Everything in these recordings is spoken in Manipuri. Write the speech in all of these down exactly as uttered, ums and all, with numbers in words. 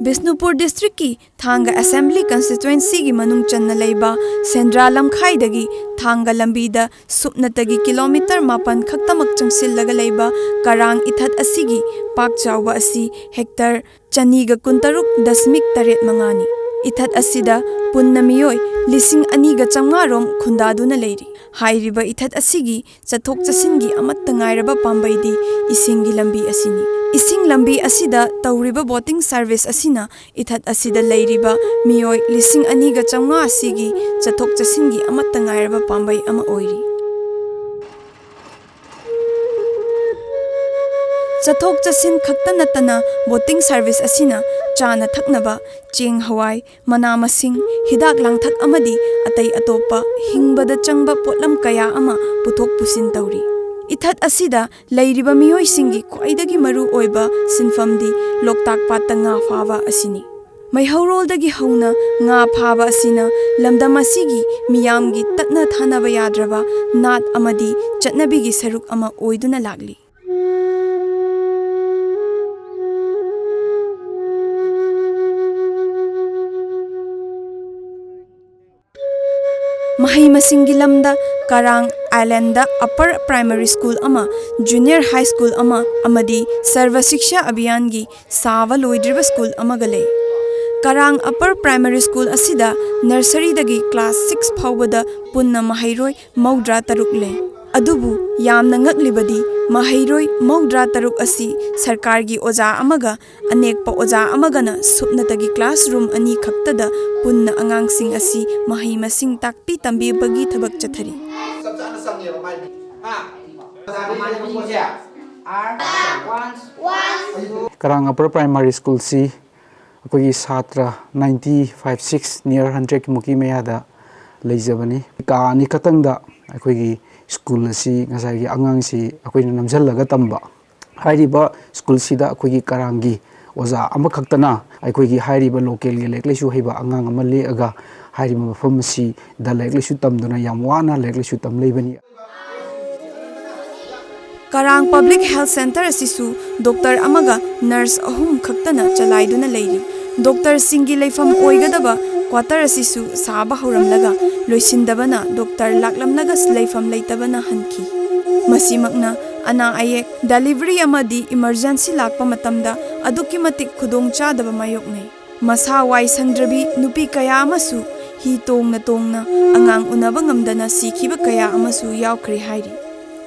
ꯕꯤꯁꯅꯨꯄꯨꯔ ꯗꯤꯁꯇ꯭ꯔꯤꯛꯀꯤ ꯊꯥꯡꯒ ꯑꯦꯁꯦꯝꯕ꯭ꯂꯤ ꯀꯟꯁꯇꯤꯇ꯭ꯋꯦꯟꯁꯤꯒꯤ ꯃꯅꯨꯡ ꯆꯟꯅ ꯂꯩꯕ ꯁꯦꯟꯗ꯭ꯔꯥ ꯂꯝꯈꯥꯏꯗꯒꯤ ꯊꯥꯡꯒ ꯂꯝꯕꯤꯗ ꯁꯨꯞꯅꯇꯒꯤ ꯀꯤꯂꯣꯃꯤꯇꯔ ꯃꯥꯄꯟ ꯈꯛꯇꯃꯛ ꯆꯪꯁꯤꯜꯂꯒ ꯂꯩꯕ ꯀꯔꯥꯡ ꯏꯊꯠ ꯑꯁꯤꯒꯤ ꯄꯥꯛ ꯆꯥꯎꯕ ꯑꯁꯤ ꯍꯦꯛꯇꯔ ꯆꯅꯤꯒ ꯀꯨꯟꯇꯔꯨꯛ ꯗꯁꯃꯤꯛ ꯇꯔꯦꯠ ꯃꯉꯥꯅꯤ꯫ ꯏꯊꯠ ꯑꯁꯤꯗ ꯄꯨꯟꯅ ꯃꯤꯑꯣꯏ ꯂꯤꯁꯤꯡ ꯑꯅꯤꯒ ꯆꯥꯝꯃꯉꯥ ꯔꯣꯝ ꯈꯨꯟꯗꯥꯗꯨꯅ ꯂꯩꯔꯤ꯫ ꯍꯥꯏꯔꯤꯕ ꯏꯊꯠ ꯑꯁꯤꯒꯤ ꯆꯠꯊꯣꯛ ꯆꯠꯁꯤꯟꯒꯤ ꯑꯃꯠꯇ ꯉꯥꯏꯔꯕ ꯄꯥꯝꯕꯩꯗꯤ ꯏꯁꯤꯡꯒꯤ ꯂꯝꯕꯤ ꯑꯁꯤꯅꯤ꯫ ꯏꯁꯤꯡ ꯂꯝꯕꯤ ꯑꯁꯤꯗ ꯇꯧꯔꯤꯕ ꯕꯣꯇꯤꯡ ꯁꯔꯚꯤꯁ ꯑꯁꯤꯅ ꯏꯊꯠ ꯑꯁꯤꯗ ꯂꯩꯔꯤꯕ ꯃꯤꯑꯣꯏ ꯂꯤꯁꯤꯡ ꯑꯅꯤꯒ ꯆꯥꯝꯃꯉꯥ ꯑꯁꯤꯒꯤ ꯆꯠꯊꯣꯛ ꯆꯠꯁꯤꯟꯒꯤ ꯑꯃꯠꯇ ꯉꯥꯏꯔꯕ ꯄꯥꯝꯕꯩ ꯑꯃ ꯑꯣꯏꯔꯤ꯫ ꯆꯠꯊꯣꯛ ꯆꯠꯁꯤꯟ ꯈꯛꯇ ꯅꯠꯇꯅ ꯕꯣꯇꯤꯡ ꯁꯔꯚꯤꯁ ꯑꯁꯤꯅ ꯆꯥꯅ ꯊꯛꯅꯕ, ꯆꯦꯡ ꯍꯋꯥꯏ, ꯃꯅꯥ ꯃꯁꯤꯡ, ꯍꯤꯗꯥꯛ ꯂꯥꯡꯊꯛ ꯑꯃꯗꯤ ꯑꯇꯩ ꯑꯇꯣꯞꯄ ꯍꯤꯡꯕꯗ ꯆꯪꯕ ꯄꯣꯠꯂꯝ ꯀꯌꯥ ꯑꯃ ꯄꯨꯊꯣꯛ ꯄꯨꯁꯤꯟ ꯇꯧꯔꯤ꯫ ꯏꯊꯠ ꯑꯁꯤꯗ ꯂꯩꯔꯤꯕ ꯃꯤꯑꯣꯏꯁꯤꯡꯒꯤ ꯈ꯭ꯋꯥꯏꯗꯒꯤ ꯃꯔꯨ ꯑꯣꯏꯕ ꯁꯤꯟꯐꯝꯗꯤ ꯂꯣꯛꯇꯥꯛ ꯄꯥꯠꯇ ꯉꯥ ꯐꯥꯕ ꯑꯁꯤꯅꯤ꯫ ꯃꯩꯍꯧꯔꯣꯜꯗꯒꯤ ꯍꯧꯅ ꯉꯥ ꯐꯥꯕ ꯑꯁꯤꯅ ꯂꯝꯗꯝ ꯑꯁꯤꯒꯤ ꯃꯤꯌꯥꯝꯒꯤ ꯇꯠꯅ ꯊꯥꯅꯕ ꯌꯥꯗ꯭ꯔꯕ ꯅꯥꯠ ꯑꯃꯗꯤ ꯆꯠꯅꯕꯤꯒꯤ ꯁꯔꯨꯛ ꯑꯃ ꯑꯣꯏꯗꯨꯅ ꯂꯥꯛꯂꯤ꯫ ꯃꯍꯩ ꯃꯁꯤꯡꯒꯤ ꯂꯝꯗ ꯀꯔꯥꯡ ꯑꯥꯏꯂꯦꯟꯗ ꯑꯄꯔ ꯄ꯭ꯔꯥꯏꯃꯔꯤ ꯁ꯭ꯀꯨꯜ ꯑꯃ, ꯖꯨꯅꯤꯌꯔ ꯍꯥꯏ ꯁ꯭ꯀꯨꯜ ꯑꯃ ꯑꯃꯗꯤ ꯁꯔꯚ ꯁꯤꯛꯁꯥ ꯑꯚꯤꯌꯥꯟꯒꯤ ꯁꯥꯕ ꯂꯣꯏꯗ꯭ꯔꯤꯕ ꯁ꯭ꯀꯨꯜ ꯑꯃꯒ ꯂꯩ꯫ ꯀꯔꯥꯡ ꯑꯄꯔ ꯄ꯭ꯔꯥꯏꯃꯔꯤ ꯁ꯭ꯀꯨꯜ ꯑꯁꯤꯗ ꯅꯔꯁꯔꯤꯗꯒꯤ ꯀ꯭ꯂꯥꯁ ꯁꯤꯛꯁ ꯐꯥꯎꯕꯗ ꯄꯨꯟꯅ ꯃꯍꯩꯔꯣꯏ ꯃꯧꯗ꯭ꯔꯥ ꯇꯔꯨꯛ ꯂꯩ꯫ ꯑꯗꯨꯕꯨ ꯌꯥꯝꯅ ꯉꯛꯂꯤꯕꯗꯤ ꯃꯍꯩꯔꯣꯏ ꯃꯧꯗ꯭ꯔꯥ ꯇꯔꯨꯛ ꯑꯁꯤ ꯁꯔꯀꯥꯔꯒꯤ ꯑꯣꯖꯥ ꯑꯃꯒ ꯑꯅꯦꯛꯄ ꯑꯣꯖꯥ ꯑꯃꯒꯅ ꯁꯨꯞꯅꯇꯒꯤ ꯀ꯭ꯂꯥꯁꯔꯨꯝ ꯑꯅꯤ ꯈꯛꯇꯗ ꯄꯨꯟꯅ ꯑꯉꯥꯡꯁꯤꯡ ꯑꯁꯤ ꯃꯍꯩ ꯃꯁꯤꯡ ꯇꯥꯛꯄꯤ ꯇꯝꯕꯤꯕꯒꯤ ꯊꯕꯛ ꯆꯠꯊꯔꯤ꯫ ꯀꯔꯥꯡ ꯑꯄꯔ ꯄ꯭ꯔꯥꯏꯃꯥꯔꯤ ꯁ꯭ꯀꯨꯜꯁꯤ ꯑꯩꯈꯣꯏꯒꯤ ꯁꯥꯇ꯭ꯔ ninety five six near hundred ꯃꯨꯛꯀꯤ ꯃꯌꯥꯗ ꯂꯩꯖꯕꯅꯤ꯫ ꯀꯥ ꯑꯅꯤ ꯈꯛꯇꯪꯗ ꯑꯩꯈꯣꯏꯒꯤ ꯁ꯭ꯀꯨꯜ ꯑꯁꯤ ꯉꯁꯥꯏꯒꯤ ꯑꯉꯥꯡꯁꯤ ꯑꯩꯈꯣꯏꯅ ꯅꯝꯁꯤꯜꯂꯒ ꯇꯝꯕ꯫ ꯍꯥꯏꯔꯤꯕ ꯁ꯭ꯀꯨꯜꯁꯤꯗ ꯑꯩꯈꯣꯏꯒꯤ ꯀꯔꯥꯡꯒꯤ ꯑꯣꯖꯥ ꯑꯃꯈꯛꯇꯅ ꯑꯩꯈꯣꯏꯒꯤ ꯍꯥꯏꯔꯤꯕ ꯂꯣꯀꯦꯜꯒꯤ ꯂꯥꯏꯔꯤꯛ ꯂꯥꯏꯁꯨ ꯍꯩꯕ ꯑꯉꯥꯡ ꯑꯃ ꯂꯦꯛꯑꯒ ꯍꯥꯏꯔꯤꯕ ꯃꯐꯝ ꯑꯁꯤꯗ ꯂꯥꯏꯔꯤꯛ ꯂꯥꯏꯁꯨ ꯇꯝꯗꯨꯅ ꯌꯥꯝ ꯋꯥꯅ ꯂꯥꯏꯔꯤꯛ ꯂꯥꯏꯁꯨ ꯇꯝ ꯂꯩꯕꯅꯤ꯫ ꯀꯔꯥꯡ ꯄꯕ꯭ꯂꯤꯛ ꯍꯦꯜꯊ ꯁꯦꯟꯇꯔ ꯑꯁꯤꯁꯨ ꯗꯣꯛꯇꯔ ꯑꯃꯒ ꯅꯔꯁ ꯑꯍꯨꯝ ꯈꯛꯇꯅ ꯆꯂꯥꯏꯗꯨꯅ ꯂꯩꯔꯤ꯫ ꯗꯣꯛꯇꯔꯁꯤꯡꯒꯤ ꯂꯩꯐꯝ ꯑꯣꯏꯒꯗꯕ ꯀ꯭ꯋꯥꯇꯔ ꯑꯁꯤꯁꯨ ꯁꯥꯕ ꯍꯧꯔꯝꯂꯒ ꯂꯣꯏꯁꯤꯟꯗꯕꯅ ꯗꯣꯛꯇꯔ ꯂꯥꯛꯂꯝꯂꯒ ꯂꯩꯐꯝ ꯂꯩꯇꯕꯅ ꯍꯟꯈꯤ꯫ ꯃꯁꯤꯃꯛꯅ ꯑꯅꯥ ꯑꯌꯦꯛ, ꯗꯦꯂꯤꯚꯔꯤ ꯑꯃꯗꯤ ꯏꯃꯔꯖꯦꯟꯁꯤ ꯂꯥꯛꯄ ꯃꯇꯝꯗ ꯑꯗꯨꯛꯀꯤ ꯃꯇꯤꯛ ꯈꯨꯗꯣꯡꯆꯥꯗꯕ ꯃꯥꯌꯣꯛꯅꯩ꯫ ꯃꯁꯥ ꯋꯥꯏ ꯁꯪꯗ꯭ꯔꯕꯤ ꯅꯨꯄꯤ ꯀꯌꯥ ꯑꯃꯁꯨ ꯍꯤ ꯇꯣꯡꯅ ꯇꯣꯡꯅ ꯑꯉꯥꯡ ꯎꯅꯕ ꯉꯝꯗꯅ ꯁꯤꯈꯤꯕ ꯀꯌꯥ ꯑꯃꯁꯨ ꯌꯥꯎꯈ꯭ꯔꯦ ꯍꯥꯏꯔꯤ꯫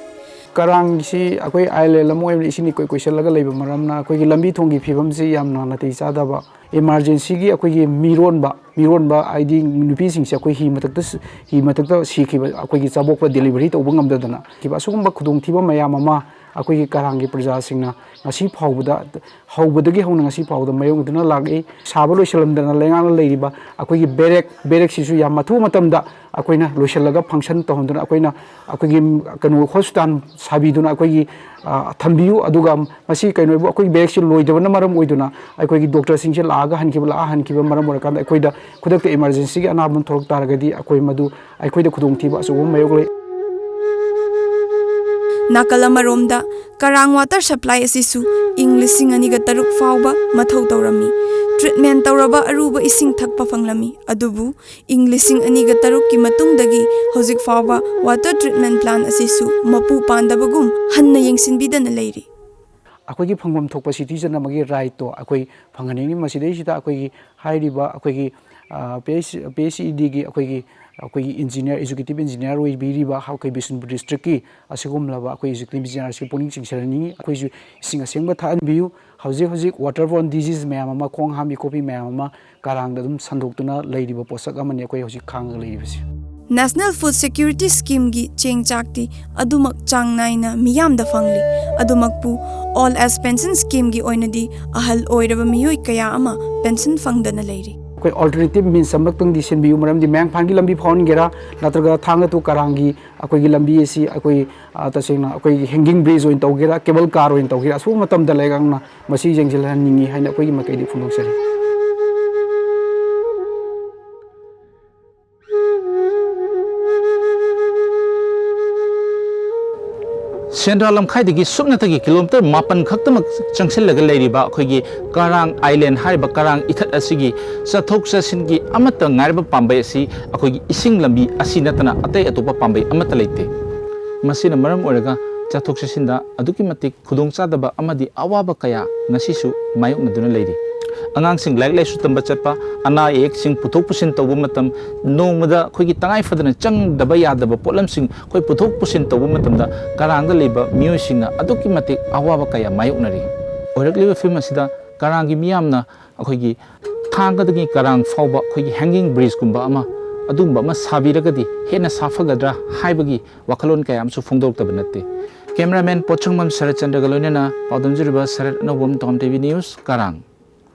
ꯀꯔꯥꯡꯁꯤ ꯑꯩꯈꯣꯏ ꯑꯥꯏꯂꯦꯟ ꯑꯃ ꯑꯣꯏꯕꯅ ꯏꯁꯤꯡ ꯏꯀꯣꯏ ꯀꯣꯏꯁꯜꯂꯒ ꯂꯩꯕ ꯃꯔꯝꯅ ꯑꯩꯈꯣꯏꯒꯤ ꯂꯝꯕꯤ ꯊꯣꯡꯒꯤ ꯐꯤꯕꯝꯁꯤ ꯌꯥꯝꯅ ꯅꯥꯇꯩ ꯆꯥꯗꯕ꯫ ꯏꯃꯥꯔꯖꯦꯟꯁꯤꯒꯤ ꯑꯩꯈꯣꯏꯒꯤ ꯃꯤꯔꯣꯟꯕ, ꯃꯤꯔꯣꯟꯕ ꯍꯥꯏꯗꯤ ꯅꯨꯄꯤꯁꯤꯡꯁꯦ ꯑꯩꯈꯣꯏ ꯍꯤ ꯃꯊꯛꯇ ꯁ-, ꯍꯤ ꯃꯊꯛꯇ ꯁꯤꯈꯤꯕ, ꯑꯩꯈꯣꯏꯒꯤ ꯆꯥꯕꯣꯛꯄ ꯗꯦꯂꯤꯚꯔꯤ ꯇꯧꯕ ꯉꯝꯗꯗꯅ ꯁꯤꯈꯤꯕ, ꯑꯁꯤꯒꯨꯝꯕ ꯈꯨꯗꯣꯡꯊꯤꯕ ꯃꯌꯥꯝ ꯑꯃ ꯑꯩꯈꯣꯏꯒꯤ ꯀꯔꯥꯡꯒꯤ ꯄ꯭ꯔꯖꯥꯁꯤꯡꯅ ꯉꯁꯤ ꯐꯥꯎꯕꯗ, ꯍꯧꯕꯗꯒꯤ ꯍꯧꯅ ꯉꯁꯤ ꯐꯥꯎꯕꯗ ꯃꯥꯌꯣꯛꯅꯗꯨꯅ ꯂꯥꯛꯏ꯫ ꯁꯥꯕ ꯂꯣꯏꯁꯤꯜꯂꯝꯗꯅ ꯂꯩꯉꯥꯛꯅ ꯂꯩꯔꯤꯕ ꯑꯩꯈꯣꯏꯒꯤ ꯕꯦꯔꯦꯛ, ꯕꯦꯔꯦꯛꯁꯤꯁꯨ ꯌꯥꯝ ꯑꯊꯨꯕ ꯃꯇꯝꯗ ꯑꯩꯈꯣꯏꯅ ꯂꯣꯏꯁꯤꯜꯂꯒ ꯐꯪꯁꯟ ꯇꯧꯍꯟꯗꯨꯅ ꯑꯩꯈꯣꯏꯅ ꯑꯩꯈꯣꯏꯒꯤ ꯀꯩꯅꯣ ꯍꯣꯁꯄꯤꯇꯥꯜ ꯁꯥꯕꯤꯗꯨꯅ ꯑꯩꯈꯣꯏꯒꯤ, ꯑ, ꯊꯝꯕꯤꯌꯨ꯫ ꯑꯗꯨꯒ ꯃꯁꯤ ꯀꯩꯅꯣꯕꯨ ꯑꯩꯈꯣꯏꯒꯤ ꯕꯦꯔꯦꯛꯁꯤ ꯂꯣꯏꯗꯕꯅ ꯃꯔꯝ ꯑꯣꯏꯗꯨꯅ ꯑꯩꯈꯣꯏꯒꯤ ꯗꯣꯛꯇꯔꯁꯤꯡꯁꯦ ꯂꯥꯛꯑꯒ ꯍꯟꯈꯤꯕ, ꯂꯥꯛꯑ ꯍꯟꯈꯤꯕ ꯃꯔꯝ ꯑꯣꯏꯔꯀꯥꯟꯗ ꯑꯩꯈꯣꯏꯗ ꯈꯨꯗꯛꯇ ꯏꯃꯥꯔꯖꯦꯟꯁꯤꯒꯤ ꯑꯅꯥꯕ ꯑꯃ ꯊꯣꯛꯂꯛ ꯇꯥꯔꯒꯗꯤ ꯑꯩꯈꯣꯏ ꯃꯗꯨ, ꯑꯩꯈꯣꯏꯗ ꯈꯨꯗꯣꯡꯊꯤꯕ ꯑꯆꯧꯕ ꯑꯃ ꯃꯥꯌꯣꯛꯂꯛꯏ꯫ ꯅꯥꯀꯜ ꯑꯃꯔꯣꯝꯗ ꯀꯔꯥꯡ ꯋꯥꯇꯔ ꯁꯄ꯭ꯂꯥꯏ ꯑꯁꯤꯁꯨ ꯏꯪ ꯂꯤꯁꯤꯡ ꯑꯅꯤꯒ ꯇꯔꯨꯛ ꯐꯥꯎꯕ ꯃꯊꯧ ꯇꯧꯔꯝꯃꯤ꯫ ꯇ꯭ꯔꯤꯠꯃꯦꯟ ꯇꯧꯔꯕ ꯑꯔꯨꯕ ꯏꯁꯤꯡ ꯊꯛꯄ ꯐꯪꯂꯝꯃꯤ꯫ ꯑꯗꯨꯕꯨ ꯏꯪ ꯂꯤꯁꯤꯡ ꯑꯅꯤꯒ ꯇꯔꯨꯛꯀꯤ ꯃꯇꯨꯡꯗꯒꯤ ꯍꯧꯖꯤꯛ ꯐꯥꯎꯕ ꯋꯥꯇꯔ ꯇ꯭ꯔꯤꯠꯃꯦꯟ ꯄ꯭ꯂꯥꯟ ꯑꯁꯤꯁꯨ ꯃꯄꯨ ꯄꯥꯟꯗꯕꯒꯨꯝ ꯍꯟꯅ ꯌꯦꯡꯁꯤꯟꯕꯤꯗꯅ ꯂꯩꯔꯤ꯫ ꯑꯩꯈꯣꯏꯒꯤ ꯐꯪꯐꯝ ꯊꯣꯛꯄ ꯁꯤꯇꯤꯖꯟ ꯑꯃꯒꯤ ꯔꯥꯏꯠꯇꯣ ꯑꯩꯈꯣꯏ ꯐꯪꯍꯟꯅꯤꯡꯉꯤ꯫ ꯃꯁꯤꯗꯩꯁꯤꯗ ꯑꯩꯈꯣꯏꯒꯤ ꯍꯥꯏꯔꯤꯕ ꯑꯩꯈꯣꯏꯒꯤ, ꯑ, P H C, P H E ꯗꯤꯒꯤ ꯑꯩꯈꯣꯏꯒꯤ, ꯑꯩꯈꯣꯏꯒꯤ ꯏꯟꯖꯤꯅꯤꯌꯥꯔ, ꯑꯦꯖꯨꯀꯦꯇꯤꯞ ꯏꯟꯖꯤꯅꯤꯌꯥꯔ ꯑꯣꯏꯕꯤꯔꯤꯕ ꯑꯩꯈꯣꯏ ꯕꯤꯁꯅꯨꯄꯨꯔ ꯗꯤꯁꯇ꯭ꯔꯤꯛꯀꯤ ꯑꯁꯤꯒꯨꯝꯂꯕ ꯑꯩꯈꯣꯏ ꯑꯦꯖꯨꯀꯦꯇꯤꯞ ꯏꯟꯖꯤꯅꯤꯌꯥꯔꯁꯤ ꯄꯨꯛꯅꯤꯡ ꯆꯤꯡꯁꯤꯟꯍꯟꯅꯤꯡꯉꯤ꯫ ꯑꯩꯈꯣꯏꯁꯨ ꯏꯁꯤꯡ ꯑꯁꯦꯡꯕ ꯊꯛꯍꯟꯕꯤꯌꯨ꯫ ꯍꯧꯖꯤꯛ ꯍꯧꯖꯤꯛ ꯋꯥꯇꯔ ꯕꯣꯔꯟ ꯗꯤꯖꯤꯖ ꯃꯌꯥꯝ ꯑꯃ, ꯈꯣꯡ ꯍꯥꯝꯕꯤ ꯈꯣꯠꯄꯤ ꯃꯌꯥꯝ ꯑꯃ ꯀꯔꯥꯡꯗ ꯑꯗꯨꯝ ꯁꯟꯗꯣꯛꯇꯨꯅ ꯂꯩꯔꯤꯕ ꯄꯣꯠꯁꯛ ꯑꯃꯅꯤ ꯑꯩꯈꯣꯏ ꯍꯧꯖꯤꯛ ꯈꯥꯡꯉꯒ ꯂꯩꯔꯤꯕꯁꯤ꯫ ꯅꯦꯁꯅꯦꯜ ꯐꯨꯗ ꯁꯦꯀ꯭ꯌꯨꯔꯤꯇꯤ ꯁ꯭ꯀꯤꯝꯒꯤ ꯆꯦꯡ ꯆꯥꯛꯇꯤ ꯑꯗꯨꯃꯛ ꯆꯥꯡ ꯅꯥꯏꯅ ꯃꯤꯌꯥꯝꯗ ꯐꯪꯂꯤ꯫ ꯑꯗꯨꯃꯛꯄꯨ ꯑꯣꯜ ꯑꯦꯖ ꯄꯦꯟꯁꯟ ꯁ꯭ꯀꯤꯝꯒꯤ ꯑꯣꯏꯅꯗꯤ ꯑꯍꯜ ꯑꯣꯏꯔꯕ ꯃꯤꯑꯣꯏ ꯀꯌꯥ ꯑꯃ ꯄꯦꯟꯁꯟ ꯐꯪꯗꯅ ꯂꯩꯔꯤ꯫ ꯑꯩꯈꯣꯏ ꯑꯜꯇꯔꯅꯦꯇꯤꯚ ꯃꯤꯟꯁ ꯑꯃꯈꯛꯇꯪꯗꯤ ꯁꯤꯟꯕꯤꯌꯨ, ꯃꯔꯝꯗꯤ ꯃꯌꯥꯡꯐꯥꯟꯒꯤ ꯂꯝꯕꯤ ꯐꯥꯎꯍꯟꯒꯦꯔꯥ, ꯅꯠꯇ꯭ꯔꯒ ꯊꯥꯡꯒ ꯇꯨ ꯀꯔꯥꯡꯒꯤ ꯑꯩꯈꯣꯏꯒꯤ ꯂꯝꯕꯤ ꯑꯁꯤ ꯑꯩꯈꯣꯏ, ꯑ, ꯇꯁꯦꯡꯅ ꯑꯩꯈꯣꯏꯒꯤ ꯍꯦꯡꯒꯤꯡ ꯕ꯭ꯔꯤꯖ ꯑꯣꯏꯅ ꯇꯧꯒꯦꯔꯥ, ꯀꯦꯕꯜ ꯀꯥꯔ ꯑꯣꯏꯅ ꯇꯧꯒꯦꯔꯥ, ꯑꯁꯨꯕ ꯃꯇꯝꯗ ꯂꯩꯉꯥꯛꯅ ꯃꯁꯤ ꯌꯦꯡꯁꯤꯜꯍꯟꯅꯤꯡꯉꯤ ꯍꯥꯏꯅ ꯑꯩꯈꯣꯏꯒꯤ ꯃꯥꯏꯀꯩꯗꯒꯤ ꯐꯣꯡꯗꯣꯛꯆꯔꯤ꯫ ꯁꯦꯟꯗ꯭ꯔꯥ ꯂꯝꯈꯥꯏꯗꯒꯤ ꯁꯨꯞꯅꯇꯒꯤ ꯀꯤꯂꯣꯃꯤꯇꯔ ꯃꯥꯄꯟ ꯈꯛꯇꯃꯛ ꯆꯪꯁꯤꯜꯂꯒ ꯂꯩꯔꯤꯕ ꯑꯩꯈꯣꯏꯒꯤ ꯀꯔꯥꯡ ꯑꯥꯏꯂꯦꯟ ꯍꯥꯏꯔꯤꯕ ꯀꯔꯥꯡ ꯏꯊꯠ ꯑꯁꯤꯒꯤ ꯆꯠꯊꯣꯛ ꯆꯠꯁꯤꯟꯒꯤ ꯑꯃꯠꯇ ꯉꯥꯏꯔꯕ ꯄꯥꯝꯕꯩ ꯑꯁꯤ ꯑꯩꯈꯣꯏꯒꯤ ꯏꯁꯤꯡ ꯂꯝꯕꯤ ꯑꯁꯤ ꯅꯠꯇꯅ ꯑꯇꯩ ꯑꯇꯣꯞꯄ ꯄꯥꯝꯕꯩ ꯑꯃꯠꯇ ꯂꯩꯇꯦ꯫ ꯃꯁꯤꯅ ꯃꯔꯝ ꯑꯣꯏꯔꯒ ꯆꯠꯊꯣꯛ ꯆꯠꯁꯤꯟꯗ ꯑꯗꯨꯛꯀꯤ ꯃꯇꯤꯛ ꯈꯨꯗꯣꯡꯆꯥꯗꯕ ꯑꯃꯗꯤ ꯑꯋꯥꯕ ꯀꯌꯥ ꯉꯁꯤꯁꯨ ꯃꯥꯌꯣꯛꯅꯗꯨꯅ ꯂꯩꯔꯤ꯫ ꯑꯉꯥꯡꯁꯤꯡ ꯂꯥꯏꯔꯤꯛ ꯂꯥꯏꯁꯨ ꯇꯝꯕ ꯆꯠꯄ, ꯑꯅꯥ ꯑꯌꯦꯛꯁꯤꯡ ꯄꯨꯊꯣꯛ ꯄꯨꯁꯤꯟ ꯇꯧꯕ ꯃꯇꯝ, ꯅꯣꯡꯃꯗ ꯑꯩꯈꯣꯏꯒꯤ ꯇꯉꯥꯏ ꯐꯗꯅ ꯆꯪꯗꯕ ꯌꯥꯗꯕ ꯄꯣꯠꯂꯝꯁꯤꯡ ꯑꯩꯈꯣꯏ ꯄꯨꯊꯣꯛ ꯄꯨꯁꯤꯟ ꯇꯧꯕ ꯃꯇꯝꯗ ꯀꯔꯥꯡꯗ ꯂꯩꯕ ꯃꯤꯑꯣꯏꯁꯤꯡꯅ ꯑꯗꯨꯛꯀꯤ ꯃꯇꯤꯛ ꯑꯋꯥꯕ ꯀꯌꯥ ꯃꯥꯌꯣꯛꯅꯔꯤ꯫ ꯑꯣꯏꯔꯛꯂꯤꯕ ꯐꯤꯕꯝ ꯑꯁꯤꯗ ꯀꯔꯥꯡꯒꯤ ꯃꯤꯌꯥꯝꯅ ꯑꯩꯈꯣꯏꯒꯤ ꯊꯥꯡꯒꯗꯒꯤ ꯀꯔꯥꯡ ꯐꯥꯎꯕ ꯑꯩꯈꯣꯏꯒꯤ hanging bridgeꯀꯨꯝꯕ ꯑꯃ, ꯑꯗꯨꯒꯨꯝꯕ ꯑꯃ ꯁꯥꯕꯤꯔꯒꯗꯤ ꯍꯦꯟꯅ ꯁꯥꯐꯒꯗ꯭ꯔꯥ ꯍꯥꯏꯕꯒꯤ ꯋꯥꯈꯜꯂꯣꯟ ꯀꯌꯥ ꯑꯃꯁꯨ ꯐꯣꯡꯗꯣꯔꯛꯇꯕ ꯅꯠꯇꯦ꯫ Cameraman ꯄꯣꯠꯁꯪꯕꯝ ꯁꯔꯠꯆꯟꯗ꯭ꯔꯒ ꯂꯣꯏꯅꯅ ꯄꯥꯎꯗꯝꯖꯔꯤꯕ ꯁꯔꯠ ꯑꯅꯧꯕꯝ, Tom TV News, ꯀꯔꯥꯡ꯫